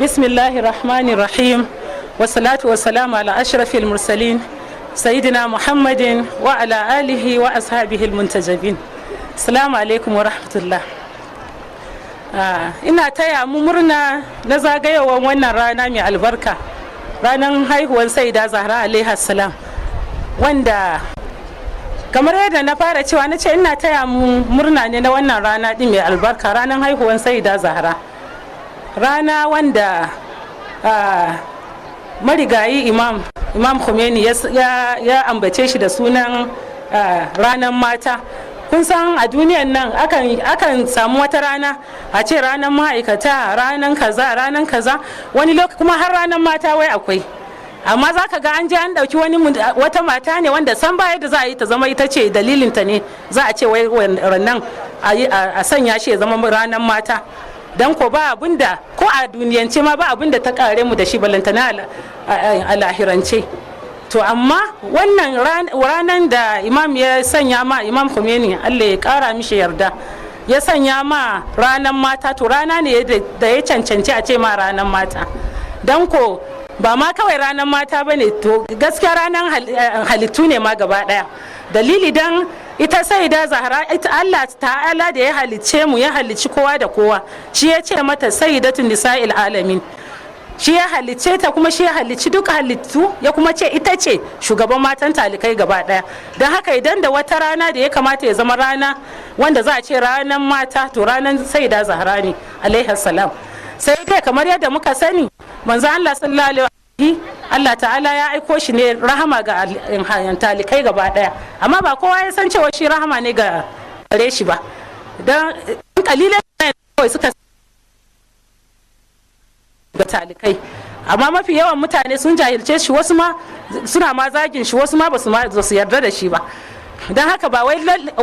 بسم الله الرحمن الرحيم، والصلاة والسلام على أشرف المرسلين، سيدنا محمد وعلى آله وأصحابه المنتجبين. السلام عليكم ورحمة الله. Ina taya mu murna na zagayowar wannan rana mai albarka, ranar haihuwar Saida Zahra alaiha salam, wanda kamar yadda na fara cewa, na ce ina taya mu murna ne na wannan rana din mai albarka, ranar haihuwar Saida Zahra, rana wanda marigayi Imam Khomeini ya ambace shi da sunan ranar mata. Kun san a duniyan nan akan samu wata rana a ce ranar ma'aikata, ranar kaza, ranar kaza, wani lokaci kuma har ranar mata wai akwai. Amma za ka ga an je an ɗauki wani wata mata ne wanda san ba yadda za a yi ta zama ita ce dalilinta ne za a ce wai rannan a sanya shi ya zama ranar mata. Don ko ba abin da ko a duniyance ma ba abin da ta kare mu da shi, balantana a lahirance. To amma wannan ranar da Imam ya sanya ma, Imam Khomeini, Allah ya kara mishi yarda, ya sanya ma ranar mata, to rana ne da ya cancanci a ce ma ranar mata. Don ko ba ma kawai ranar mata ba ne, to gaskiya ranar halittu ne ma gaba daya. Dalili, dan ita Saida Zahra, ita Allah Ta'ala da ya halicce mu, ya halicci kowa da kowa, shi ya ce mata sayyidatun nisa'il alamin. Shi ya halicce ta, kuma shi ya halicci duk halittu, ya kuma ce ita ce shugaban matan talikai gaba daya. Don haka idan da wata rana da ya kamata ya zama rana wanda za a ce ranar mata, to ranar Saida Zahra ne alaihi salam. Sai dai kamar yadda muka sani, Manzo Allah sallallahu alaihi, Allah Ta'ala ya aiko shi ne rahama ga talikai gaba daya, amma ba kowa ya san cewa shi rahama ne ga gare shi ba, don kalilan kawai suka ga talikai. Amma mafi yawan mutane sun jahilce shi, wasu ma suna ma zagin shi, wasu ma ba su yarda da shi ba. Don haka ba wai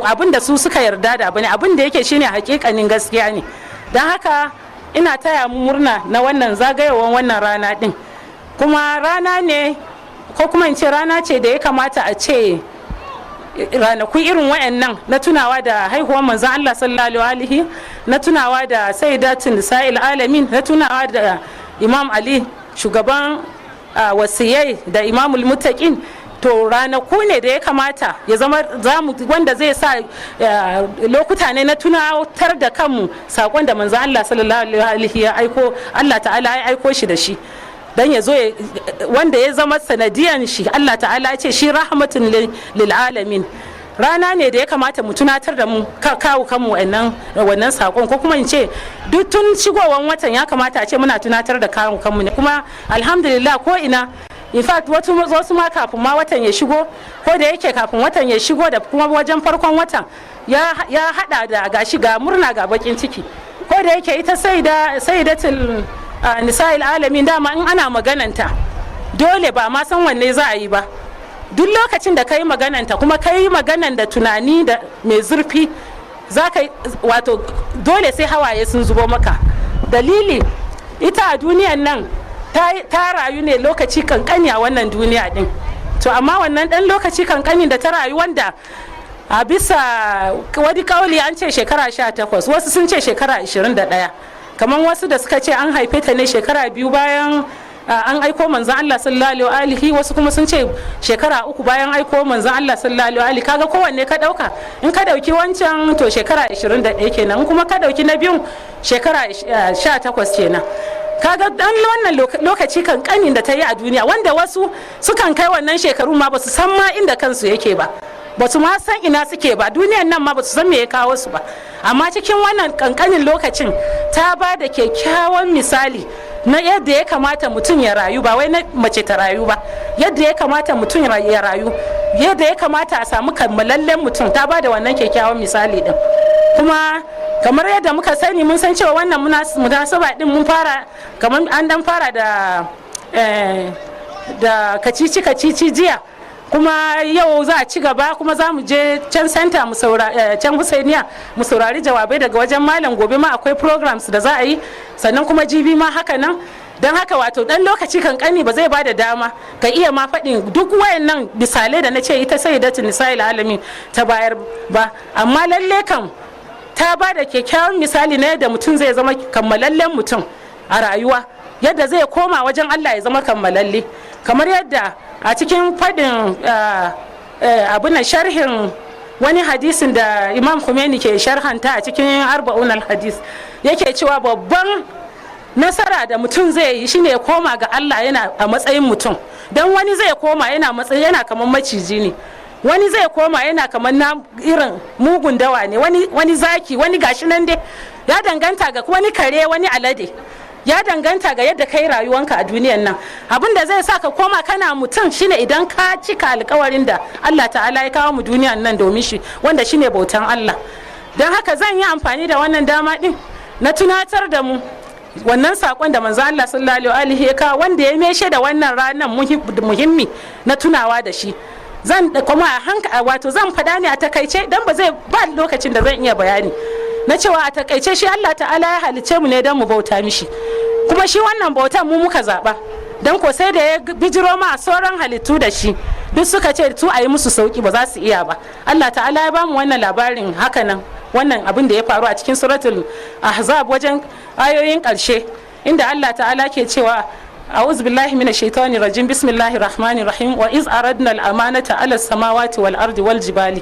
abin da su suka yarda da bane, abin da yake shine hakikanin gaskiya ne. Don haka ina taya mu murna na wannan zagayowar wannan rana din. Kuma rana ne, ko kuma in ce rana ce da ya kamata a ce ranaku irin wayannan na tunawa da haihuwar Manzon Allah sallallahu alaihi, na tunawa da sayyidatun nisa'il alamin, na tunawa da Imam Ali, shugaban wasiyai da imamul muttaqin, to ranaku ne da ya kamata ya zama wanda zai sa lokuta ne na tunatar da kanmu sakon da Manzon Allah sallallahu alaihi ya aiko, Allah Ta'ala ya aiko shi da shi, dan ya zo wanda ya zama sanadiyan shi Allah Ta'ala ya ce shi rahmatun lil alamin. Rana ne da ya kamata mu tunatar da mu kawo kanmu wannan sakon, ko kuma in ce duk tun shigowan watan ya kamata a ce muna tunatar da kawo kanmu ne. Kuma alhamdulillah, ko ina, in fact wasu ma kafin ma watan ya shigo, ko da yake kafin watan ya shigo da kuma wajen farkon watan ya hada da gashi ga murna ga bakin ciki. Ko da yake ita sayyidatul nisa'il alamin, dama in ana magananta dole ba ma san wanne za a yi ba. Duk lokacin da ka yi magananta kuma ka yi maganan da tunani da mai zurfi, za ka wato dole sai hawaye sun zubo maka. Dalili, ita a duniyan nan ta rayu ne lokaci kankani a wannan duniya din. To amma wannan dan lokaci kankanin da ta rayu, wanda a bisa wani kauli an ce shekara 18, wasu sun ce shekara 21, kamar wasu da suka ce an haife ta ne shekara 2 bayan an aiko Manzon Allah sallallahu alaihi, wasu kuma sun ce shekara 3 bayan aiko Manzon Allah sallallahu alaihi. Kaga kowanne ka dauka, in ka dauki wancan to shekara 21 kenan, in kuma ka dauki na biyun shekara 18 kenan. Kaga dan wannan lokaci kankanin da ta yi a duniya, wanda wasu sukan kai wannan shekaru ma ba su san ma inda kansu yake ba, ba su ma san ina suke ba, duniyan nan ma ba su san me ya kawo su ba. Amma cikin wannan kankanin lokacin ta ba da kyakkyawan misali na yadda ya kamata mutum ya rayu, ba wai na mace ta rayu ba, yadda ya kamata mutum ya rayu, yadda ya kamata a samu kammalallen mutum. Ta ba da wannan kyakkyawan misali din. Kuma kamar yadda muka sani, mun san cewa wannan munasaba din mun fara kamar an dan fara da kacici kacici jiya, kuma yau za a ci gaba, kuma za mu je can center mu can Husainiya mu saurari jawabai daga wajen malam. Gobe ma akwai programs da za a yi, sannan kuma jibi ma haka nan. Don haka wato dan lokaci kankani ba zai ba da dama ka iya ma faɗin duk wayannan misalai da na ce ita sayyidatu nisa'il alamin ta bayar ba. Amma lalle kam ta ba da kyakkyawan misali na yadda mutum zai zama kammalallen mutum a rayuwa. Yadda zai koma wajen Allah ya zama kammalalle, kamar yadda a cikin faɗin abin sharhin wani hadisin da Imam Khomeini ke sharhanta a cikin Arba'un Al-Hadis, yake cewa babban nasara da mutum zai yi shine ya koma ga Allah yana a matsayin mutum. Don wani zai koma yana matsayin yana kamar maciji ne, wani zai koma yana kamar na irin mugun dawa ne, wani zaki, wani gashi nan dai, ya danganta ga wani kare, wani alade, ya danganta ga yadda kai rayuwanka a duniyan nan. Abin da zai sa ka koma kana mutum shine idan ka cika alkawarin da Allah Ta'ala ya kawo mu duniyan nan domin shi, wanda shine bautan Allah. Don haka zan yi amfani da wannan dama din na tunatar da mu wannan sakon da Manzo Allah sallallahu alaihi ya kawo, wanda ya meshe da wannan ranar muhimmi na tunawa da shi. Zan kuma a hanka, wato zan fada ne a takaice, dan ba zai ba lokacin da zan iya bayani na cewa a takaice shi Allah Ta'ala ya halice mu ne don mu bauta mishi. Kuma shi wannan bautan mu muka zaba, don ko sai da ya bijiro ma sauran halittu da shi, duk suka ce su a yi musu sauki, ba za su iya ba. Allah Ta'ala ya bamu wannan labarin hakanan, wannan abin da ya faru a cikin Suratul Ahzab, wajen ayoyin karshe, inda Allah Ta'ala ke cewa: أعوذ بالله من الشيطان الرجيم، بسم الله الرحمن الرحيم، وإذ عرضنا الأمانة على السماوات والأرض والجبال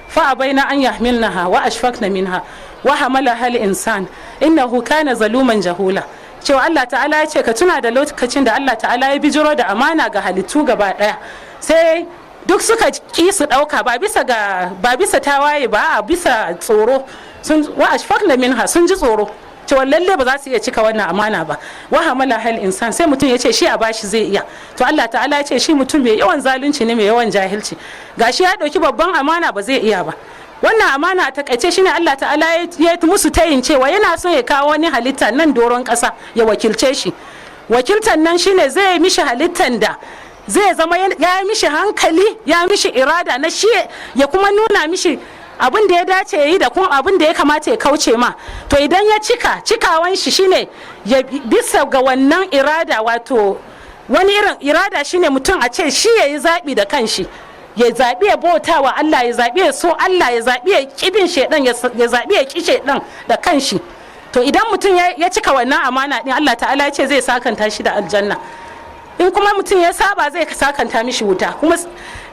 فأبين أن يحملنها وأشفقن منها وحملها الإنسان إنه كان ظلوما جهولا. Cewa Allah Ta'ala ya ce ka tuna da lokacin da Allah Ta'ala ya bijiro da amana ga halittu gaba daya, sai duk suka ki su dauka, ba bisa tawaye ba, a bisa tsoro. Sun وأشفقن منها, sun ji tsoro cewa lalle ba za su iya cika wannan amana ba. وحملها الإنسان, sai mutum ya ce shi a bashi zai iya. To Allah Ta'ala ya ce shi mutum mai yawan zalunci ne, mai yawan jahilci. Gashi ya dauki babban amana, ba zai iya ba. Wannan amana a takaice shine Allah Ta'ala ya musu tayin cewa yana son ya kawo wani halitta nan doron kasa ya wakilce shi. Wakiltan nan shine zai mishi halittan da zai zama ya mishi hankali, ya mishi irada na shi, ya kuma nuna mishi abin da ya dace ya yi da kuma abin da ya kamata ya kauce ma. To idan ya cika, cikawan shi shine ya bisa ga wannan irada, wato wani irin irada shine mutum a ce shi ya yi zaɓi da kanshi, ya zaɓi ya bauta wa Allah, ya zaɓi ya so Allah, ya zaɓi ya ƙi bin shaidan, ya zaɓi ya ƙi shaidan da kanshi. To idan mutum ya cika wannan amana din, Allah Ta'ala ya ce zai sakanta shi da aljanna. In kuma mutum ya saba, zai sakanta mishi wuta. Kuma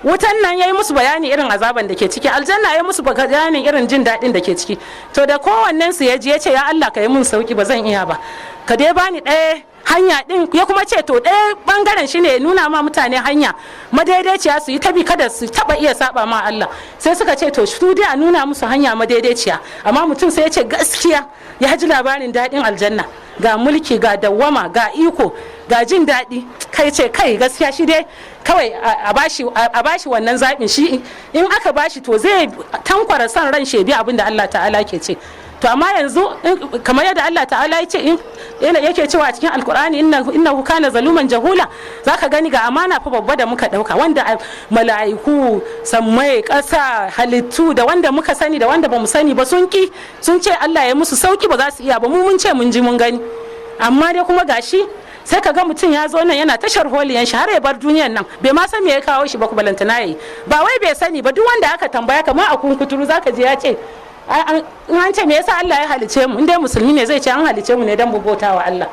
wutan nan ya yi musu bayani irin azaban da ke ciki, aljanna ya yi musu bayanin irin jin daɗin da ke ciki. To da kowannen su ya ji, ya ce, "Ya Allah, ka yi mun sauki, ba zan iya ba, ka dai bani ɗaya hanya din." Ya kuma ce to ɗaya bangaren shine ya nuna ma mutane hanya madaidaiciya su yi tabi, kada su taba iya saba ma Allah. Sai suka ce to su dai a nuna musu hanya madaidaiciya. Amma mutum sai ya ce gaskiya ya ji labarin daɗin aljanna, ga mulki, ga dawwama, ga iko, ga jin daɗi. Kai ce kai gaskiya shi dai kawai a bashi wannan zaɓin shi. In aka bashi, to zai tankwara son ran shi bi abin da Allah Ta'ala ke ce. To amma yanzu, kamar yadda Allah Ta'ala ya ce, yake cewa a cikin Alkur'ani, إنه كان ظلوما جهولا. Zaka gani ga amana fa babba da muka dauka, wanda mala'iku, sammai, ƙasa, halittu, da wanda muka sani da wanda bamu sani ba, sun ki, sun ce Allah ya musu sauki, ba za su iya ba. Mu mun ce mun ji mun gani. Amma dai kuma gashi sai ka ga mutum ya zo nan yana tashar holiyan shi har ya bar duniyan nan, bai ma san me ya kawo shi ba. Ku balantana yayi ba wai bai sani ba. Duk wanda aka tambaya, kamar a kunkuturu, zaka je ya ce, in an ce me yasa Allah ya halice mu, in dai musulmi ne, zai ce an halice mu ne dan mu bauta wa Allah.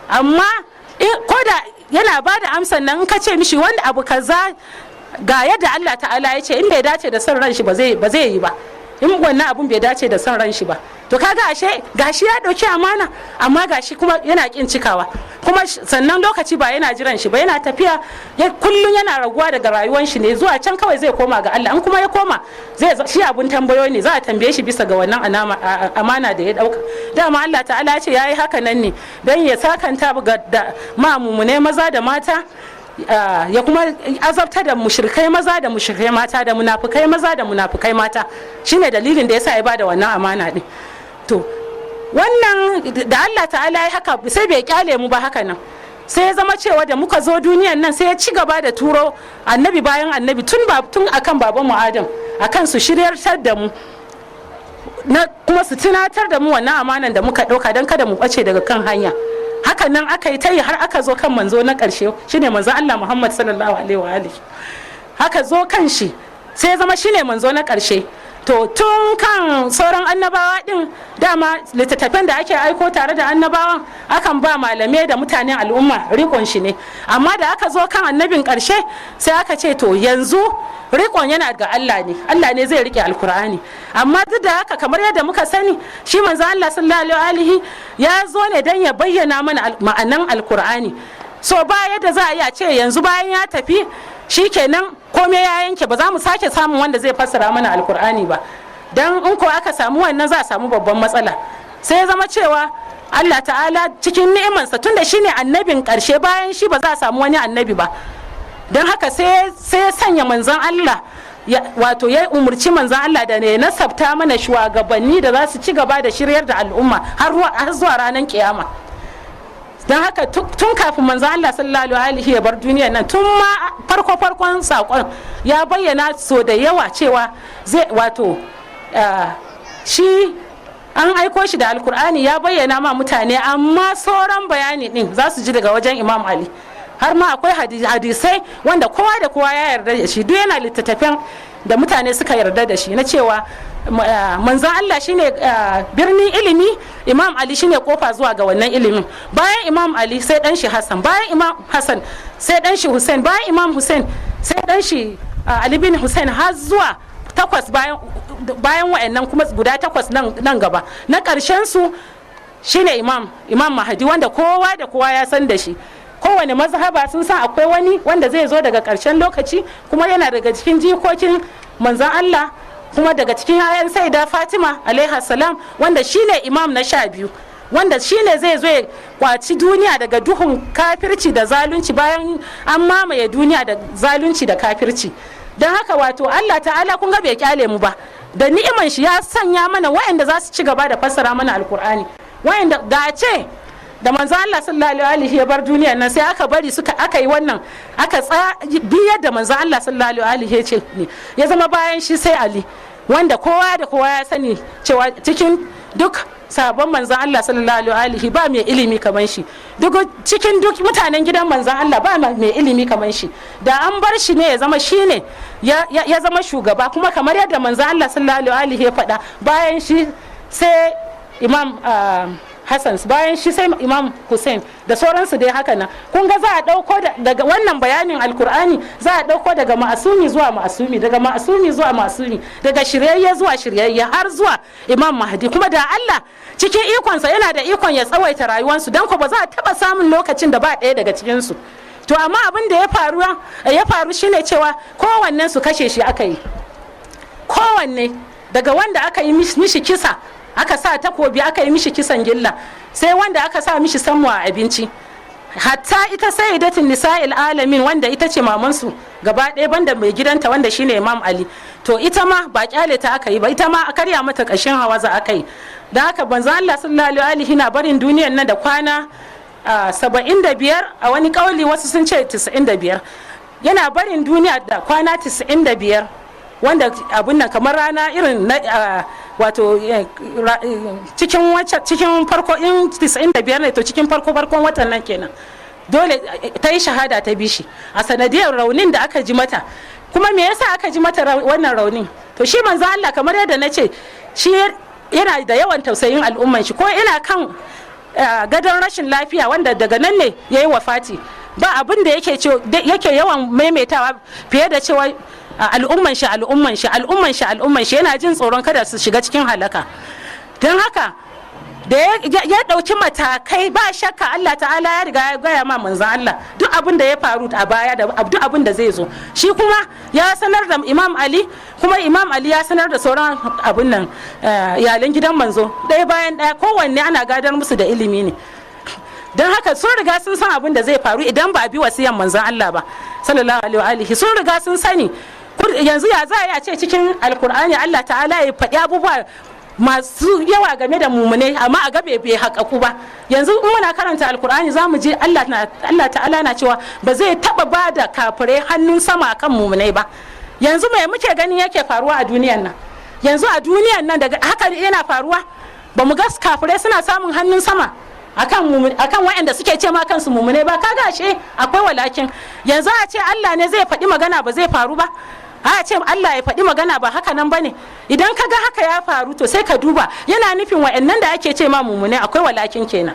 Amma ko da yana ba da amsan nan, in ka ce mishi wanda abu kaza ga yadda Allah Ta'ala ya ce, in bai dace da son ran shi ba, zai ba zai yi ba, in wannan abun bai dace da son ran shi ba. To kaga ashe gashi ya dauki amana, amma gashi kuma yana kin cikawa. Kuma sannan lokaci ba yana jiran shi ba, yana tafiya, kullun yana raguwa daga rayuwar shi ne, zuwa can kawai zai koma ga Allah. In kuma ya koma, zai shi abun tambayo ne, za a tambaye shi bisa ga wannan amana da ya dauka. Dama Allah Ta'ala ya ce yayi haka nan ne dan ya sakanta ga da ma mumune maza da mata, ya kuma azabta da mushrikai maza da mushrikai mata da munafukai maza da munafukai mata. Shine dalilin da yasa ya bada wannan amana din. To wannan da Allah Ta'ala ya haka, sai bai kyale mu ba haka nan. Sai ya zama cewa da muka zo duniyan nan, sai ya ci gaba da turo annabi bayan annabi, tun ba tun akan babanmu Adam, akan su shiryartar da mu na kuma su tunatar da mu wannan amanan da muka dauka, don kada mu bace daga kan hanya. Hakan nan aka yi ta yi har aka zo kan manzo na ƙarshe, shine Manzo Allah Muhammad sallallahu alaihi wa alihi. Haka zo kan shi, sai ya zama shine manzo na ƙarshe. To tun kan sauran annabawa din, dama littattafan da ake aiko tare da annabawan akan ba malamai da mutanen al'umma rikon shi ne. Amma da aka zo kan annabin karshe, sai aka ce to yanzu rikon yana ga Allah ne, Allah ne zai rike Alkur'ani. Amma duk da haka, kamar yadda muka sani, shi manzo Allah sallallahu alaihi ya zo ne dan ya bayyana mana ma'anan Alkur'ani. So ba yadda za a yi a ce yanzu bayan ya tafi shikenan komai ya yanke, ba za mu sake samun wanda zai fassara mana Alkur'ani ba. Dan in ko aka samu wannan, za a samu babban matsala. Sai ya zama cewa Allah Ta'ala cikin ni'imansa, tunda shine annabin karshe, bayan shi ba za a samu wani annabi ba, don haka sai ya sanya manzon Allah, wato ya umarci manzon Allah da ne nasabta mana shugabanni da za su ci gaba da shiryar da al'umma har zuwa ranar kiyama. Don haka tun kafin manzon Allah sallallahu alaihi ya bar duniyar nan, tun ma farko farkon sakon, ya bayyana so da yawa cewa zai, wato shi an aiko shi da Alkur'ani, ya bayyana ma mutane, amma sauran bayani din za su ji daga wajen Imam Ali. Har ma akwai hadisai wanda kowa da kowa ya yarda da shi, duk yana littattafan da mutane suka yarda da shi, na cewa manzon Allah shine birnin ilimi, Imam Ali shine kofa zuwa ga wannan ilimin. Bayan Imam Ali sai dan shi Hassan, bayan Imam Hassan sai dan shi Hussein, bayan Imam Hussein sai dan shi Ali bin Hussein, har zuwa takwas. Bayan wa'annan kuma guda takwas nan gaba, na ƙarshen su shine Imam Mahadi, wanda kowa da kowa ya san da shi. Kowane mazhaba sun san akwai wani wanda zai zo daga ƙarshen lokaci, kuma yana daga cikin jikokin manzon Allah, kuma daga cikin 'ya'yan Saida Fatima alaiha salam, wanda shine imam na 12, wanda shine zai zo ya kwaci duniya daga duhun kafirci da zalunci, bayan an mamaye duniya da zalunci da kafirci. Don haka, wato Allah Ta'ala, kun ga bai kyale mu ba, da ni'iman shi ya sanya mana waɗanda za su ci gaba da fassara mana Alkur'ani. Waɗanda da a ce da manzo Allah sallallahu alaihi ya bar duniya nan sai aka bari suka aka yi wannan, aka biyar da manzo Allah sallallahu alaihi ya ce ne, ya zama bayan shi sai Ali, wanda kowa da kowa ya sani cewa cikin duk sabon manzon Allah sallallahu alaihi ba mai ilimi kamar shi, duk cikin duk mutanen gidan manzon Allah ba mai ilimi kamar shi, da an bar shi ne ya zama shi ne ya zama shugaba. Kuma kamar yadda manzon Allah sallallahu alaihi ya faɗa, bayan shi sai Imam Hassan, bayan shi sai Imam Hussein, da sauransu dai haka nan. Kun ga za a ɗauko daga wannan bayanin Alkur'ani, za a ɗauko daga ma'asumi zuwa ma'asumi, daga ma'asumi zuwa ma'asumi, daga shiryayye zuwa shiryayye, har zuwa Imam Mahdi. Kuma da Allah cikin ikonsa yana da ikon ya tsawaita rayuwarsu, don ko ba za a taɓa samun lokacin da ba ɗaya daga cikinsu. To amma abin da ya faru shine cewa kowannen su kashe shi aka yi. Kowanne, daga wanda aka yi mishi kisa, aka sa takobi aka yi mishi kisan gilla, sai wanda aka sa mishi sammu a abinci. Hatta ita sayyidatun nisa'il alamin, wanda ita ce mamansu gaba ɗaya banda mai gidanta, wanda shine Imam Ali, to ita ma ba kyale ta aka yi ba, ita ma a karya mata kashin hawaza aka yi. Da haka manzo Allah sallallahu alaihi na barin duniyan nan da kwana 75, a wani kauli wasu sun ce 95, yana barin duniya da kwana 95, wanda abun nan kamar rana irin na, wato cikin farko, in 95 ne, to cikin farko farkon watan nan kenan dole ta yi shahada, ta bishi a sanadiyar raunin da aka ji mata. Kuma me yasa aka ji mata wannan raunin? To shi manzo Allah, kamar yadda na ce, shi yana da yawan tausayin al'umman shi. Ko ina kan gadon rashin lafiya, wanda daga nan ne ya yi wafati, ba abin da yake yawan maimaitawa fiye da cewa al'umman shi, al'umman shi, al'umman shi, al'umman shi. Yana jin tsoron kada su shiga cikin halaka. Don haka da ya ɗauki matakai, ba shakka Allah Ta'ala ya riga ya gaya ma manzon Allah duk abin da ya faru a baya da duk abin da zai zo. Shi kuma ya sanar da Imam Ali, kuma Imam Ali ya sanar da sauran abin nan iyalan gidan manzo ɗaya bayan ɗaya. Kowanne ana gadar musu da ilimi ne. Don haka sun riga sun san abin da zai faru idan ba a bi wasiyan manzon Allah ba sallallahu alaihi. Sun riga sun sani. Yanzu ya za a ce cikin Alkur'ani Allah Ta'ala ya faɗi abubuwa masu yawa game da mummunai, amma a gabe bai haƙaƙu ba? Yanzu in muna karanta Alkur'ani, za mu ji Allah Ta'ala na cewa ba zai taɓa ba da kafirai hannun sama akan mummunai ba. Yanzu mai muke ganin yake faruwa a duniyan nan? Yanzu a duniyan nan daga haka yana faruwa, ba mu ga kafirai suna samun hannun sama akan waɗanda suke ce ma kansu mummunai ba? Kaga ashe akwai walakin. Yanzu a ce Allah ne zai faɗi magana ba zai faru ba? A ce Allah ya faɗi magana ba haka nan bane. Idan ka ga haka ya faru, to sai ka duba, yana nufin wa'annan da ake ce ma mumune akwai walakin kenan,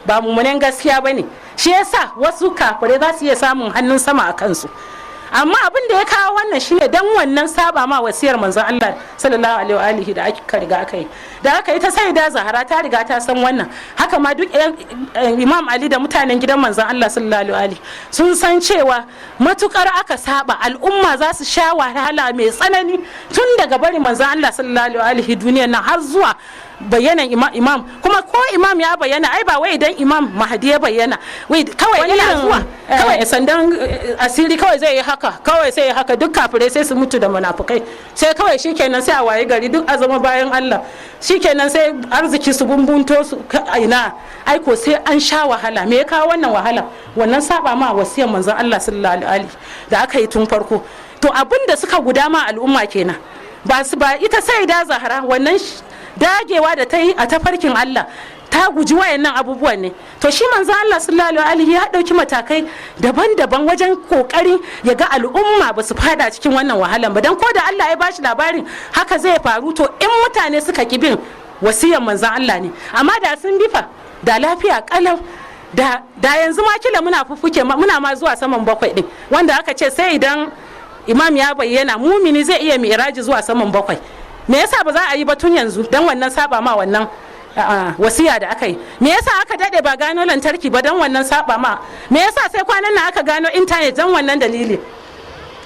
ba mumunen gaskiya bane. Shi yasa wasu kafirai za su iya samun hannun sama a kansu. Amma abin da ya kawo wannan shine dan wannan saba ma wasiyar manzon Allah sallallahu alaihi wa alihi da aka riga aka yi da aka yi ta. Sai da Zahara ta riga ta san wannan. Haka ma duk Imam Ali da mutanen gidan manzon Allah sallallahu alaihi wa alihi sun san cewa matukar aka saba, al'umma za su sha wahala mai tsanani tun daga bari manzon Allah sallallahu alaihi wa alihi duniyar nan har zuwa bayyanan imam. Kuma ko imam ya bayyana, ai ba wai idan Imam Mahdi ya bayyana wai kawai yana zuwa kawai sandan asiri kawai zai yi haka, kawai sai yi haka, duk kafirai sai su mutu da munafukai, sai kawai shikenan sai a waye gari duk a zama bayan Allah, shikenan sai arziki su bumbunto su ina. Ai ko sai an sha wahala. Me ya kawo wannan wahala? Wannan saba ma wasiyar manzon Allah sallallahu alaihi da aka yi tun farko. To abin da suka guda ma al'umma kenan, ba su ba ita sai da Zahara wannan dagewa da ta yi a tafarkin Allah, ta guji wayannan abubuwan ne. To shi manzo Allah sallallahu alaihi ya dauki matakai daban-daban wajen kokarin ya ga al'umma ba su fada cikin wannan wahalan ba, dan ko da Allah ya bashi labarin haka zai faru, to in mutane suka ki bin wasiyan manzon Allah ne. Amma da sun bi fa, da lafiya kalau, da yanzu ma kila muna fuffuke, muna ma zuwa saman bakwai din, wanda aka ce sai idan imam ya bayyana mumini zai iya mi'raji zuwa saman bakwai. Me yasa ba za a yi ba tun yanzu dan wannan saba ma wannan wasiya da aka yi? Me yasa aka dade ba gano lantarki ba? Dan wannan saba ma. Me yasa sai kwanan nan aka gano intanet? Dan wannan dalili.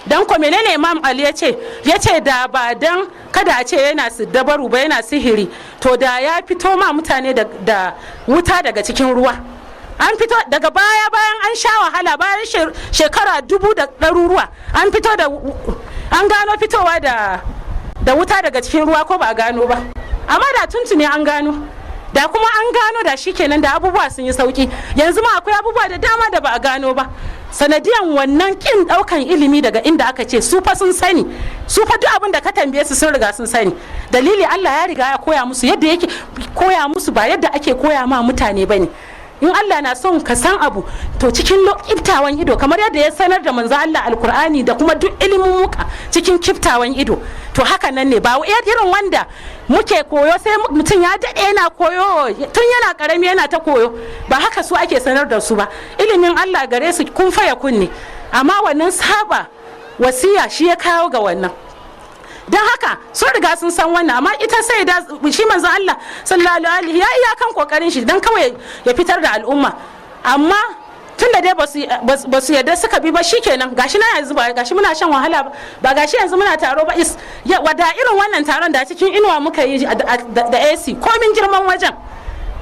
Dan ko menene Imam Ali ya ce? Ya ce da ba dan kada a ce yana su dabaru ba, yana sihiri, to da ya fito ma mutane da wuta daga cikin ruwa. An fito daga baya, bayan an sha wahala, bayan shekara dubu da ɗaruruwa, an fito da an gano fitowa da wuta daga cikin ruwa, ko ba a gano ba? Amma da tuntuni an gano, da kuma an gano da shi kenan da abubuwa sun yi sauki. Yanzu ma akwai abubuwa da dama da ba a gano ba sanadiyan wannan kin daukan ilimi daga inda aka ce su fa sun sani. Su fa duk abin da ka tambaye su, sun riga sun sani. Dalili, Allah ya riga ya koya musu yadda yake koya musu, ba yadda ake koya ma mutane bane. In Allah na son ka san abu, to cikin kiftawan ido, kamar yadda ya sanar da manzo Allah Alkur'ani da kuma duk ilimin muka cikin kiftawan ido, to haka nan ne. Ba irin wanda muke koyo sai mutum ya daɗe yana koyo, tun yana karami yana ta koyo, ba haka su ake sanar da su ba. Ilimin Allah gare su kun faya kunne. Amma wannan saba wasiya shi ya kawo ga wannan. Don haka sun riga sun san wannan. Amma ita sai da shi manzo Allah sallallahu alaihi ya iyakan kokarin shi dan kawai ya fitar da al'umma. Amma tun da dai ba su yarda suka bi ba, shikenan. Gashi na yanzu ba gashi muna shan wahala ba, ba gashi yanzu muna taro ba? Is ya wada irin wannan taron da cikin inuwa muka yi da AC, komin girman wajen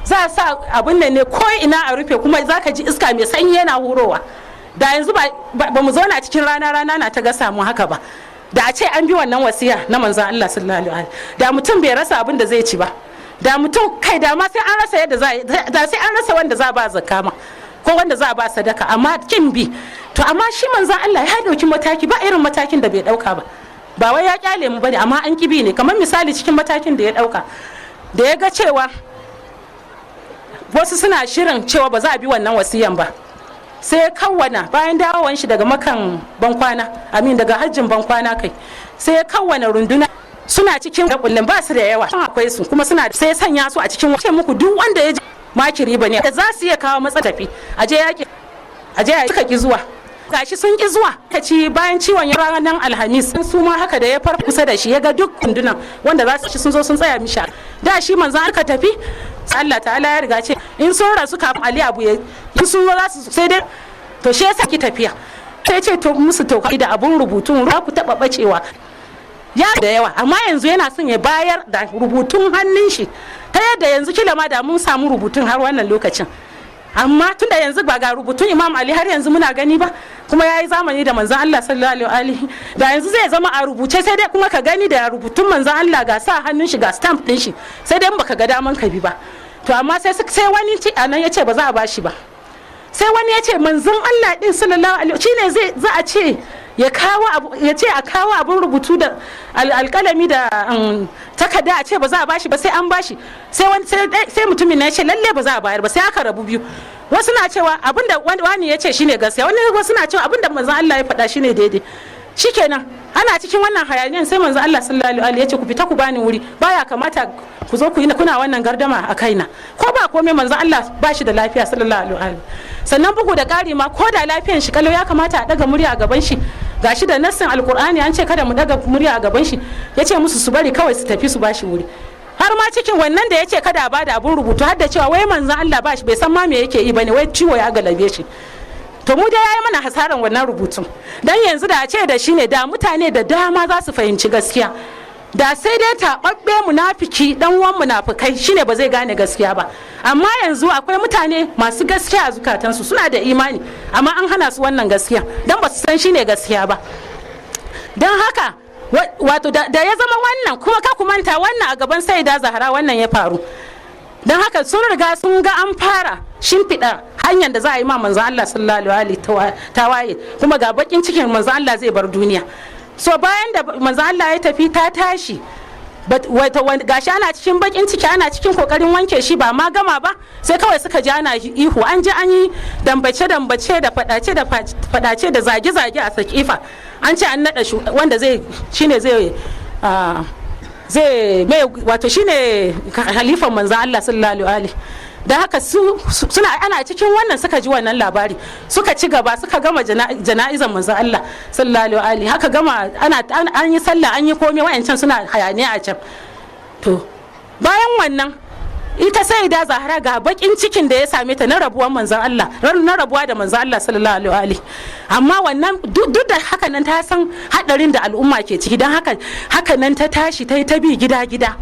za a sa abin nan ne ko ina a rufe, kuma za ka ji iska mai sanyi yana hurowa. Da yanzu ba mu zauna cikin rana, rana na ta gasa mu haka ba. Da a ce an bi wannan wasiya na manzon Allah sallallahu alaihi, da mutum bai rasa abin da zai ci ba. Da mutum kai da ma sai an rasa yadda za, da sai an rasa wanda za ba zakka ma ko wanda za a ba sadaka. Amma kin bi. To amma shi manzon Allah ya dauki mataki, ba irin matakin da bai dauka ba. Ba wai ya kyale mu bane, amma an kibi ne. Kamar misali, cikin matakin da ya dauka, da ya ga cewa wasu suna shirin cewa ba za a bi wannan wasiyan ba, sai ya kawwana bayan dawowan shi daga Makan bankwana, amin, daga hajjin bankwana kai, sai ya kawwana runduna. Suna cikin kullum, ba su da yawa, akwai su kuma suna, sai ya sanya su a cikin ce muku duk wanda ya makiri ba ne za su iya kawo matsa tafi aje yaki, aje yaki. Suka ki zuwa. Gashi sun ki zuwa. Ka ci bayan ciwon ranar Alhamis su ma haka da ya far kusa da shi, ya ga duk kundunan wanda za su ci sun zo sun tsaya mishi. Da shi manzon aka tafi, Allah ta'ala ya riga ce in sun rasu kafin Ali abu ya in sun zo za su sai dai. To shi yasa ki tafiya, sai ce to musu, to da abun rubutun za ku taba bacewa ya da yawa. Amma yanzu yana son ya bayar da rubutun hannun shi, ta yadda yanzu kila ma da mun samu rubutun har wannan lokacin. Amma tunda yanzu ba ga rubutun Imam Ali har yanzu muna gani ba, kuma ya yi zamani da manzon Allah sallallahu alaihi, da yanzu zai zama a rubuce, sai dai kuma ka gani da rubutun manzon Allah, ga sa hannun shi, ga stamp din shi, sai dai baka ga daman ka bi ba. To amma sai wani ci anan ya ce ba za a bashi ba. Sai wani ya ce manzon Allah din sallallahu alaihi shine zai za a ce ya kawo abu, ya ce a kawo abun rubutu da alkalami da takarda, a ce ba za a bashi ba, sai an bashi. Sai wani sai mutumin ya ce lalle ba za a bayar ba. Sai aka rabu biyu. Wasu na cewa abinda wani ya ce shine gaskiya, wani wasu na cewa abinda manzon Allah ya faɗa shine daidai. Shikenan, ana cikin wannan hayaniyan sai Manzo Allah sallallahu alaihi ya ce, "Ku fita ku bani wuri, baya kamata ku zo ku yi kuna wannan gardama a kaina." Ko ba komai, Manzo Allah ba shi da lafiya sallallahu alaihi. Sannan bugu da ƙari ma, ko da lafiyan shi kalau, ya kamata a daga murya a gaban shi? Gashi da nassin Alkur'ani an ce kada mu daga murya a gaban shi. Ya ce musu su bari kawai, su tafi su bashi wuri. Har ma cikin wannan da ya ce kada a bada abun rubutu, har da cewa wai Manzon Allah ba shi bai san ma me yake yi bane, wai ciwo ya galabe shi. To mu dai yayi mana hasaran wannan rubutun, dan yanzu da a ce da shi ne, da mutane da dama za su fahimci gaskiya. Da sai dai taɓaɓɓe, munafiki, dan uwan munafikai shine ba zai gane gaskiya ba. Amma yanzu akwai mutane masu gaskiya a zukatansu, suna da imani, amma an hana su wannan gaskiya dan ba su san shine gaskiya ba. Don haka wato da ya zama wannan kuma, ka manta wannan a gaban Saida Zahara wannan ya faru. Don haka sun riga sun ga an fara shimfiɗa hanyar da za a yi ma Manzo Allah sallallahu alaihi tawaye, kuma ga bakin cikin Manzo Allah zai bar duniya. So bayan da Manzo Allah ya tafi, ta tashi, wato gashi ana cikin bakin ciki, ana cikin kokarin wanke shi, ba ma gama ba, sai kawai suka ji ana ihu, an ji an yi dambace dambace da fadace da fadace da zage zage a Sakifa, an ce an nada wanda zai shine zai mai, wato shine halifan Manzo Allah sallallahu alaihi. Da haka su suna ana cikin wannan suka ji wannan labari, suka ci gaba, suka gama jana'izan Manzo Allah sallallahu alaihi. Haka gama, ana an yi sallah, an yi komai, wayancan suna hayaniya a can. To bayan wannan, ita sai da Zahra ga bakin cikin da ya same ta na rabuwan Manzon Allah, na rabuwa da Manzon Allah sallallahu alaihi. Amma wannan duk da haka nan, ta san hadarin da al'umma ke ciki. Don haka haka nan ta tashi ta yi ta bi gida gida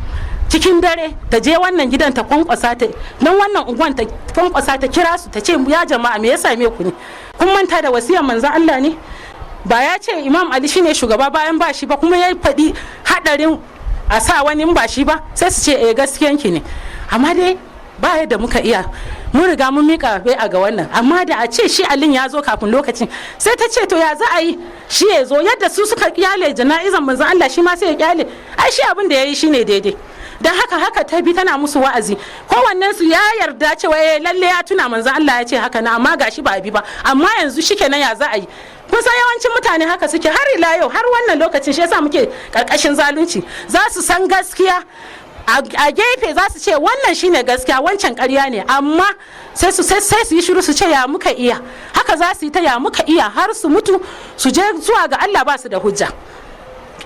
cikin dare, ta je wannan gidan ta kwankwasa, ta nan wannan unguwan ta kwankwasa, ta kira su, ta ce, "Ya jama'a, me ya same ku ne? Kun manta da wasiyar Manzon Allah ne? Ba ya ce Imam Ali shine shugaba bayan ba shi ba? Kuma ya faɗi hadarin a sa wani ba shi ba?" Sai su ce, "Eh, gaskiyanki ne, amma dai ba yadda muka iya, mun riga mun mika bai a ga wannan." Amma da a ce shi Alin ya zo kafin lokacin, sai ta ce, "To ya za a yi shi ya zo? Yadda su suka kyale jana'izan Manzon Allah, shi ma sai ya kyale. Ai shi abin da ya yi shine daidai." Don haka haka ta bi tana musu wa'azi. Kowannen su ya yarda cewa eh, lalle ya tuna Manzon Allah ya ce haka na, amma gashi ba a bi ba. Amma yanzu shikenan, ya za a yi? Kun san yawancin mutane haka suke har ila yau, har wannan lokacin. Shi yasa muke karkashin zalunci. Za su san gaskiya a gefe, za su ce wannan shine gaskiya, wancan ƙarya ne, amma sai su yi shiru, su ce, "Ya muka iya?" Haka za su yi ta "ya muka iya" har su mutu, su je zuwa ga Allah ba su da hujja.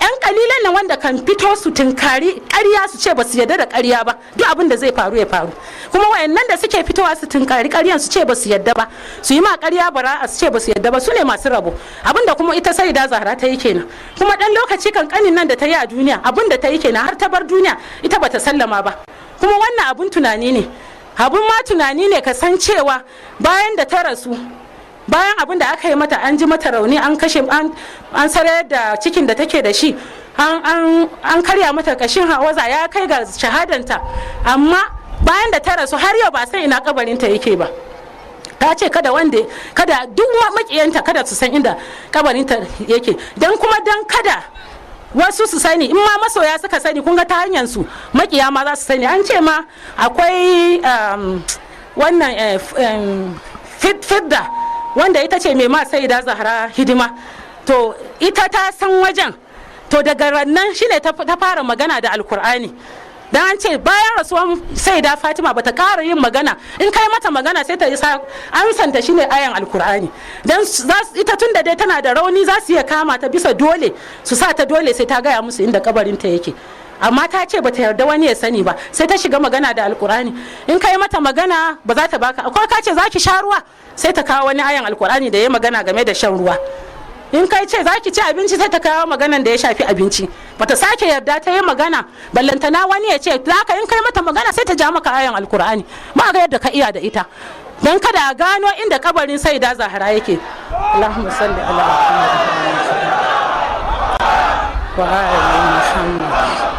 Yan kalilan nan wanda kan fito su tunkari ƙarya, su ce ba su yarda da ƙarya ba, duk abin da zai faru ya faru. Kuma wayannan da suke fitowa su tunkari ƙaryan, su ce ba su yarda ba, su yi ma ƙarya bara, su ce ba su yarda ba, su ne masu rabo. Abin da kuma ita Saida Zahra ta yi kenan. Kuma dan lokaci kankanin nan da ta yi a duniya, abin da ta yi kenan. Har ta bar duniya ita bata sallama ba. Kuma wannan abun tunani ne, abun ma tunani ne ka san cewa bayan da ta rasu, bayan abin da aka yi mata, an ji mata rauni, an kashe, an sarayar da cikin da take da shi, an karya mata kashin hawaza, ya kai ga shahadanta. Amma bayan da ta rasu, har yau ba san ina kabarinta yake ba. Ta ce kada wanda, kada duk makiyanta, kada su san inda kabarinta yake, dan kuma dan kada wasu su sani. In ma masoya suka sani, kun ga ta hanyar su makiya ma za su sani. An ce ma akwai wannan Fidda, wanda ita ce mai ma Saida Zahra hidima, to ita ta san wajen. To daga rannan shine ta fara magana da Alkur'ani. Dan an ce bayan rasuwan Saida Fatima bata kara yin magana, in kai mata magana sai ta yi ansanta shine ayan Alkur'ani. Dan ita tun da dai tana da rauni, za su iya kama ta bisa dole, su sa ta dole sai ta gaya musu inda kabarinta yake. Amma ta ce bata yarda wani ya sani ba, sai ta shiga magana da Alkur'ani. In kai mata magana ba za ta baka akwai, ka ce zaki sha ruwa, sai ta kawo wani ayan Alkur'ani da ya magana game da shan ruwa. In kai ce za ki ci abinci, sai ta kawo maganan da ya shafi abinci. Bata sake yarda ta yi magana, ballantana wani ya ce zaka. In kai mata magana sai ta ja maka ayan Alkur'ani, ba ga yadda ka iya da ita, dan kada a gano inda kabarin Saida Zahra yake. Allahumma salli ala Muhammad wa ali Muhammad.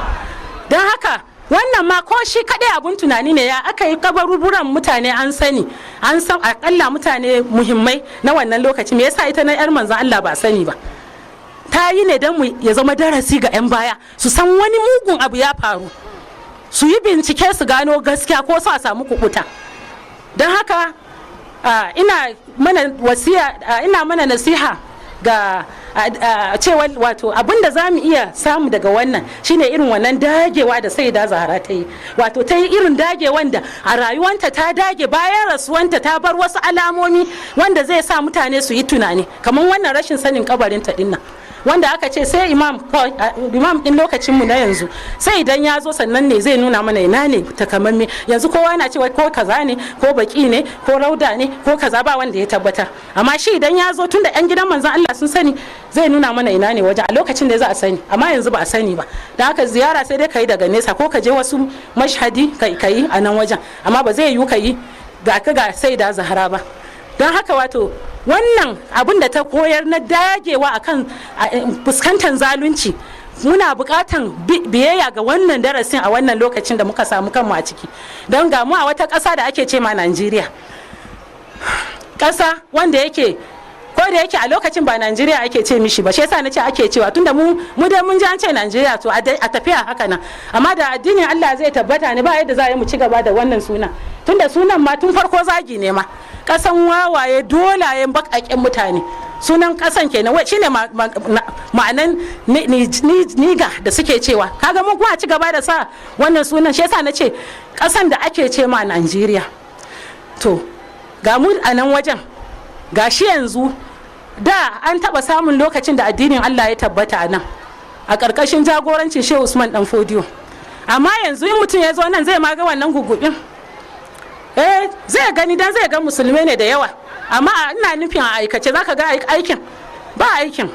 Don haka wannan ma ko shi kaɗai abun tunani ne. Ya aka yi kabaruburan mutane an sani, an san akalla mutane muhimmai na wannan lokaci, me yasa ita na yar Manzon Allah ba sani ba? Ta yi ne don ya zama darasi ga 'yan baya, su san wani mugun abu ya faru, su yi bincike su gano gaskiya ko su a samu kukuta. Don haka ina mana wasiya, ina mana nasiha ga Cewa wato abin da za mu iya samu daga wannan shine irin wannan dagewa da Saida Zahara ta yi, wato ta yi irin dagewan da a rayuwanta ta dage, bayan rasuwanta ta bar wasu alamomi wanda zai sa mutane su yi tunani, kamar wannan rashin sanin kabarinta dinnan, wanda aka ce sai imam din lokacin mu na yanzu, sai idan ya zo sannan ne zai nuna mana ina ne takamamme. Yanzu kowa na cewa ko kaza ne, ko Baki ne, ko Rauda ne, ko kaza, ba wanda ya tabbatar. Amma shi idan ya zo, tunda yan gidan Manzon Allah sun sani, zai nuna mana ina ne waje. A lokacin da za a sani, amma yanzu ba a sani ba. Da haka ziyara sai dai ka yi daga nesa, ko ka je wasu mashhadi ka yi a nan wajen, amma ba zai yiwu ka yi ga ka ga Saida Zahara ba. Don haka wato wannan abin da ta koyar na dagewa akan fuskantar zalunci, muna bukatan biyayya ga wannan darasin a wannan lokacin da muka samu kanmu a ciki. Don ga mu a wata ƙasa da ake ce ma Najeriya, ƙasa wanda yake, ko da yake a lokacin ba Najeriya ake ce mishi ba, shi yasa nace ake cewa, tunda mu dai mun ji an ce Najeriya, to a tafiya haka nan. Amma da addinin Allah zai tabbata ne, ba yadda za a yi mu ci gaba da wannan suna, tunda sunan ma tun farko zagi ne ma. Kasan wawaye, dolayen, bakaken mutane, sunan kasan kenan. Wai shine ma'anan niga da suke cewa. Kaga mun kuma ci gaba da sa wannan sunan, shi yasa nace kasan da ake ce ma Najeriya. To ga mu a nan wajen, gashi yanzu da an taba samun lokacin da addinin Allah ya tabbata a nan a ƙarƙashin jagorancin Shehu Usman Dan Fodiyo. Amma yanzu in mutum ya zo nan, zai ma ga wannan gugubin? Eh, zai gani, dan zai ga musulmai ne da yawa. Amma ina nufin a aikace zaka ga aikin, ba aikin.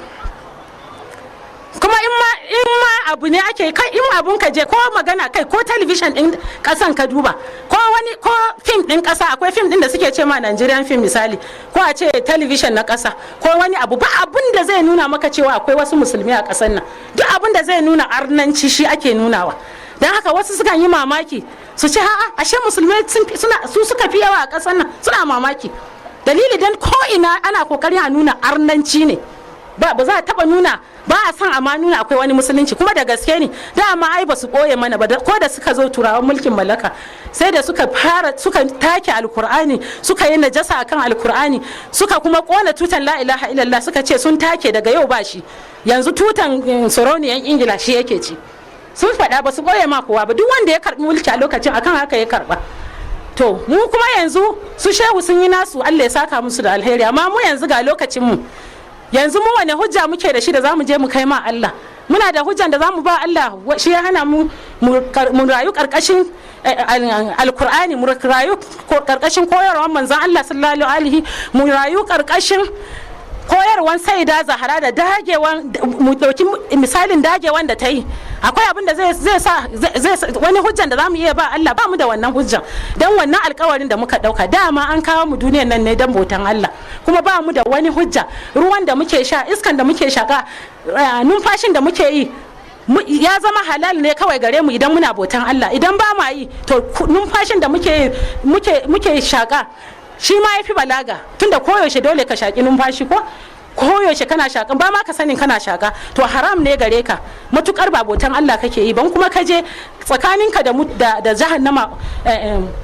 Kuma in ma abu ne ake kai, in abun ka je ko magana kai, ko talabishin din kasan ka duba, ko wani ko fim din kasa, akwai fim din da suke ce ma Nigerian film misali, ko a ce talabishin na kasa ko wani abu, ba abun da zai nuna maka cewa akwai wasu musulmi a kasan nan. Duk abun da zai nuna arnanci shi ake nunawa. Don haka wasu sukan yi mamaki su ce, "A'a, ashe musulmai suna su suka fi yawa a kasan nan." Suna mamaki. Dalili, dan ko ina ana kokarin a nuna arnanci ne. Ba za a taba nuna, ba a san amma nuna akwai wani musulunci. Kuma da gaske ne, dama ai ba su ɓoye mana ba. Ko da suka zo, Turawan mulkin mallaka, sai da suka fara suka take Alkur'ani, suka yi najasa akan Alkur'ani, suka kuma kona tutan La ilaha illallah, suka ce sun take, daga yau ba shi, yanzu tutan sarauniyan Ingila shi yake ci. Sun faɗa, ba su ɓoye ma kowa ba. Duk wanda ya karɓi mulki a lokacin, akan haka ya karɓa. To mu kuma yanzu, su Shehu sun yi nasu, Allah ya saka musu da alheri, amma mu yanzu ga lokacin mu. Yanzu mu wane hujja muke da shi da zamu je mu kai ma Allah? Muna da hujjan da zamu ba Allah shi ya hana mu mu rayu karkashin Alkur'ani, mu rayu karkashin koyarwar Manzon Allah sallallahu alaihi, mu rayu karkashin koyarwan Saida Zahara da dagewan, mu dauki misalin dagewan da ta yi? Akwai abin da zai sa zai wani hujjan da zamu iya ba Allah? Ba mu da wannan hujjan. Dan wannan alkawarin da muka dauka, dama an kawo mu duniyan nan ne dan bautan Allah, kuma ba mu da wani hujja. Ruwan da muke sha, iskan da muke shaka, numfashin da muke yi ya zama halal ne kawai gare mu idan muna bautan Allah. Idan ba ma yi, to numfashin da muke shaka shi ma ya fi balaga, tunda koyaushe dole ka shaki numfashi, ko koyaushe kana shakan, ba ma ka sanin kana shaka, to haram ne gare ka matukar ba bautan Allah kake yi ban. Kuma ka je tsakaninka da jahannama,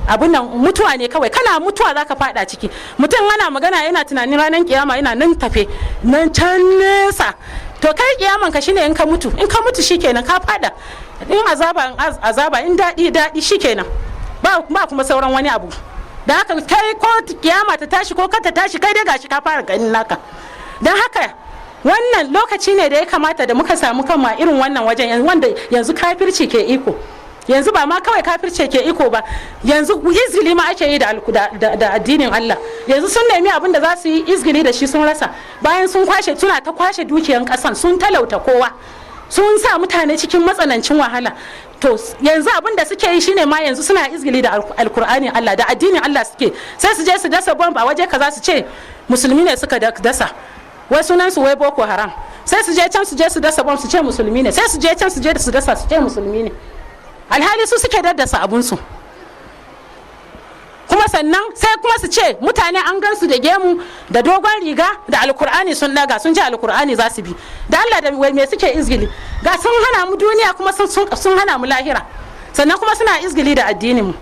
abun nan mutuwa ne kawai. Kana mutuwa zaka fada ciki. Mutum ana magana yana tunanin ranar kiyama yana nan tafe, nan can nesa. To kai kiyaman ka shine in ka mutu. In ka mutu shikenan, ka fada. In azaba azaba, in daɗi daɗi, shikenan, ba kuma sauran wani abu. Da haka kai, ko kiyama ta tashi ko ta tashi, kai dai gashi ka fara ganin naka. Don haka wannan lokaci ne da ya kamata da muka samu kanmu a irin wannan wajen, wanda yanzu kafirci ke iko. Yanzu ba ma kawai kafirci ke iko ba, yanzu izgili ma ake yi da addinin Allah. Yanzu sun nemi abin da za su yi izgili da shi sun rasa, bayan sun kwashe, suna ta kwashe dukiyan kasan, sun talauta kowa, sun sa mutane cikin matsanancin wahala. To yanzu abin da suke yi shine ma yanzu suna izgili da Alkur'ani Allah, da addinin Allah suke. Sai su je su dasa bomb a waje kaza, su ce musulmi ne suka dasa, wai sunan su wai Boko Haram. Sai su je can su je su dasa bomb, su ce musulmi ne. Sai su je can su je su dasa, su ce musulmi ne, alhali su suke daddasa abunsu. Kuma sannan sai kuma su ce mutane an gansu da gemu da dogon riga da Alkur'ani sun daga, sun ce Alkur'ani za su bi. Da Allah, da me suke izgili? Ga sun hana mu duniya, kuma sun hana mu lahira, sannan kuma suna izgili da addinin mu.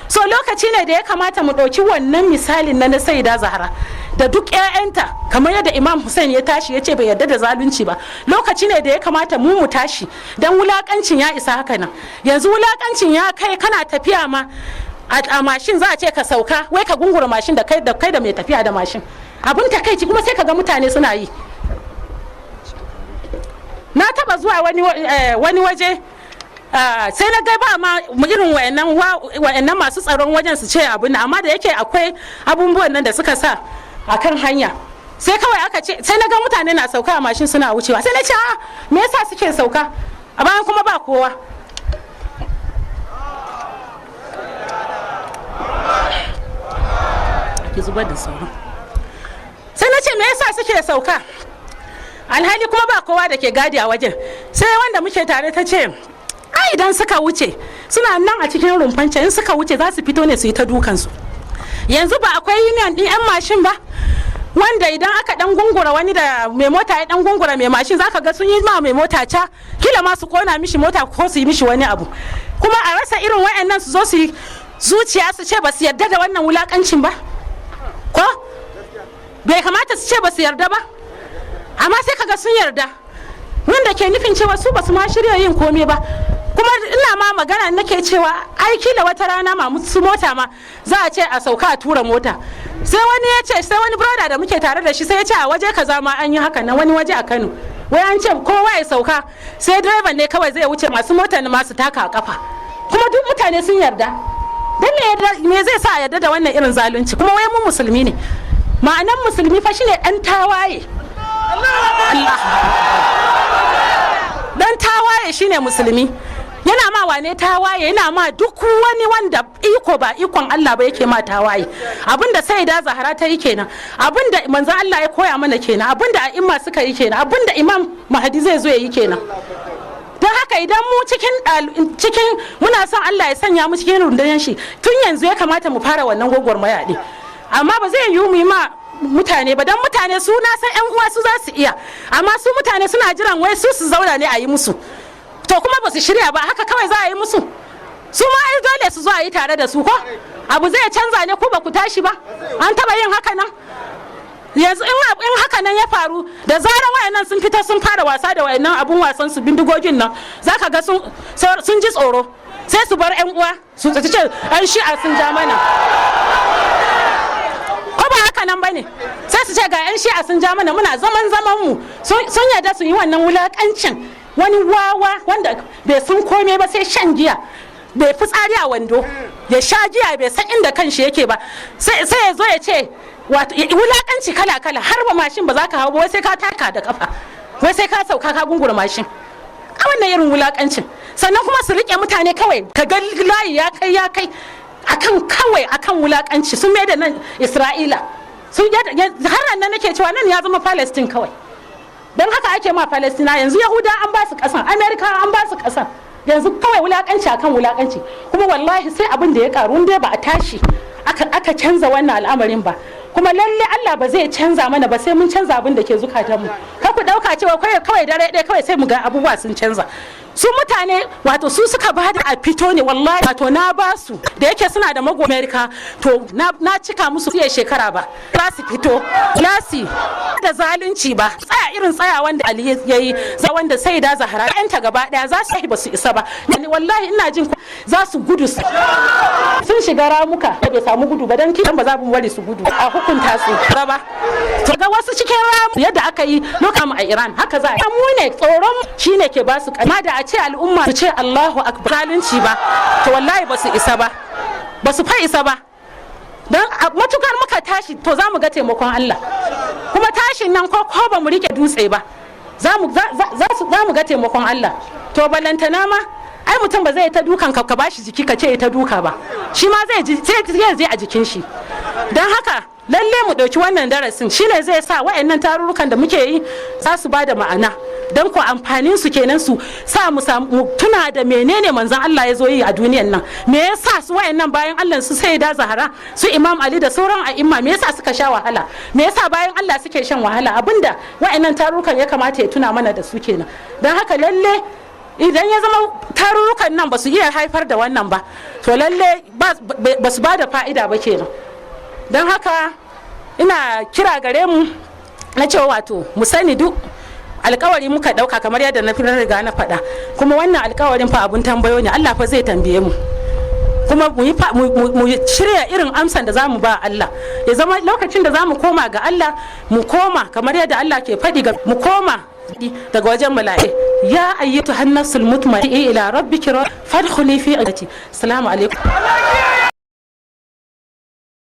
So lokaci ne da ya kamata mu ɗauki wannan misalin na Saida Zahra. da duk 'ya'yanta, kamar yadda Imam Hussein ya tashi ya ce bai yarda da zalunci ba. Lokaci ne da ya kamata mu mu tashi, don wulakancin ya isa haka nan. Yanzu wulakancin ya kai kana tafiya ma a mashin, za a ce ka sauka, wai ka gungura mashin da kai da kai da mai tafiya da mashin. Abin takaici kuma sai ka ga mutane suna yi. Na taba zuwa wani waje, sai na ga ba ma irin wayannan masu tsaron wajen su ce abin, amma da yake akwai abubuwan nan da suka sa a kan hanya, sai kawai aka ce, sai na ga mutane na sauka a mashin suna wucewa. Sai na ce, "A, me yasa suke sauka a bayan kuma ba kowa?" Ki zubar da sauran. Sai na ce, "Me yasa suke sauka alhali kuma ba kowa da ke gadi a wajen?" Sai wanda muke tare ta ce, "Ai idan suka wuce, suna nan a cikin rumfan, in suka wuce za su fito ne su yi ta dukansu." Yanzu ba akwai union din 'yan mashin ba, wanda idan aka dan gungura wani da mai mota, ya dan gungura mai mashin, zaka ga sun yi ma mai mota ca, kila ma su kona mishi mota ko su yi mishi wani abu. Kuma a rasa irin wayannan su zo su yi zuciya su ce ba su yarda da wannan wulakancin ba? Ko bai kamata su ce ba su yarda ba? Amma sai kaga sun yarda, wanda ke nufin cewa su ba su ma shirya yin komai ba. Kuma ina ma magana nake cewa ai kila wata rana ma su mota ma za a ce a sauka a tura mota. Sai wani ya ce, sai wani brother da muke tare da shi sai ya ce a waje kaza ma an yi haka nan, wani waje a Kano, wai an ce kowa ya sauka, sai direban ne kawai zai wuce, masu motar masu taka a kafa. Kuma duk mutane sun yarda. Dan me zai sa a yarda da wannan irin zalunci? Kuma wai mu musulmi ne. Ma'anan musulmi fa shine dan tawaye. Allah, dan tawaye shine musulmi. Yana ma wane tawaye? Yana ma duk wani wanda iko ba ikon Allah ba yake ma tawaye. Abinda Saida Zahara ta yi kenan, abinda manzon Allah ya koya mana kenan, abinda a'imma suka yi kenan, abinda Imam Mahdi zai zo ya yi kenan. Don haka idan mu cikin muna son Allah ya sanya mu cikin rundunar shi, tun yanzu ya kamata mu fara wannan gwagwarmaya din. Amma ba zai yiwu mu yi ma mutane ba, don mutane su, na san yan uwa su za su iya, amma su mutane suna jiran wai su su zauna ne a yi musu. To kuma ba su shirya ba, haka kawai za a yi musu? Su ma ai dole su zo a yi tare da su. Ko abu zai canza ne ko ba ku tashi ba? An taba yin haka nan. Yanzu in haka nan ya faru, da zarar wayannan sun fita sun fara wasa da wayannan abun wasan su, bindigogin nan, zaka ga sun ji tsoro, sai su bar yan uwa su ce an Shi'a sun ja mana. Ko ba haka nan bane? Sai su ce ga yan Shi'a sun ja mana, muna zaman zaman mu. Sun yarda su yi wannan wulakancin. Wani wawa wanda bai san komai ba sai shan giya, bai fitsari a wando, ya sha giya, bai san inda kanshi yake ba, sai ya zo ya ce, wato wulakanci kala kala. Har ba mashin ba za ka hau ba, wai sai ka taka da kafa, wai sai ka sauka ka gungura mashin. A wannan irin wulakancin, sannan kuma su rike mutane kawai, ka ga layi ya kai ya kai akan kawai akan wulakanci. Sun mai da nan Isra'ila. Sun har nan nake cewa nan ya zama Palestine kawai, don haka ake ma Palestina. Yanzu Yahuda an ba su kasan, Amerika an ba su kasan, yanzu kawai wulakanci akan wulakanci. Kuma wallahi sai abin da ya karu dai ba a tashi aka canza wannan al'amarin ba. Kuma lalle Allah ba zai canza mana ba sai mun canza abin da ke zukatanmu. Kar ku dauka cewa kawai dare ɗaya kawai sai mu ga abubuwa sun canza. Su mutane, wato su suka ba da a fito ne. Wallahi, wato na ba su, da yake suna da mago America, to na cika musu fiye shekara ba za su fito lasi da zalunci ba. Tsaya irin tsaya wanda Ali ya yi, za wanda sai da Zahara yanta gaba daya za su yi, ba su isa ba. Wallahi ina jin za su gudu, sun shiga ramuka da bai samu gudu ba, dan kidan ba za mu bari su gudu a hukunta su ba. To ga wasu cikin ramu yadda aka yi lokacin a Iran, haka za a mu ne. Tsoron shine ke ba su, amma da a ce al'umma su ce Allahu akbar, zalunci ba, to wallahi ba su isa ba, ba su fa isa ba. Don matukar muka tashi, to za mu ga taimakon Allah. Kuma tashin nan, ko ba mu rike dutse ba, za mu ga taimakon Allah. To balantana ma ai mutum ba zai ta dukan ka, ka bashi jiki ka ce ta duka ba, shi ma zai ji zai a jikin shi. Don haka lalle mu ɗauki wannan darasin, shine zai sa wa'annan tarurrukan da muke yi za su ba da ma'ana. Don ko amfanin su kenan, su sa mu tuna da menene manzon Allah ya zo yi a duniyan nan, me yasa su wayannan bayan Allah, su Sayyida Zahara, su Imam Ali da sauran a'imma, me yasa suka sha wahala, me yasa bayan Allah suke shan wahala. Abinda wayannan tarurrukan ya kamata ya tuna mana da su kenan. Don haka lalle idan ya zama tarurrukan nan ba su iya haifar da wannan ba, to lalle ba su ba da fa'ida ba kenan. Don haka Ina kira gare mu na cewa, wato mu sani duk alkawari muka dauka, kamar yadda na riga na faɗa. Kuma wannan alkawarin fa abun tambayo ne. Allah fa zai tambaye mu, kuma mu shirya irin amsan da zamu ba Allah. Ya zama lokacin da zamu koma ga Allah, mu koma kamar yadda Allah ke faɗi ga mu koma daga wajen mala'i: يا أيتها النفس المطمئنة إلى ربك فادخلي في عبادي. Assalamu alaikum.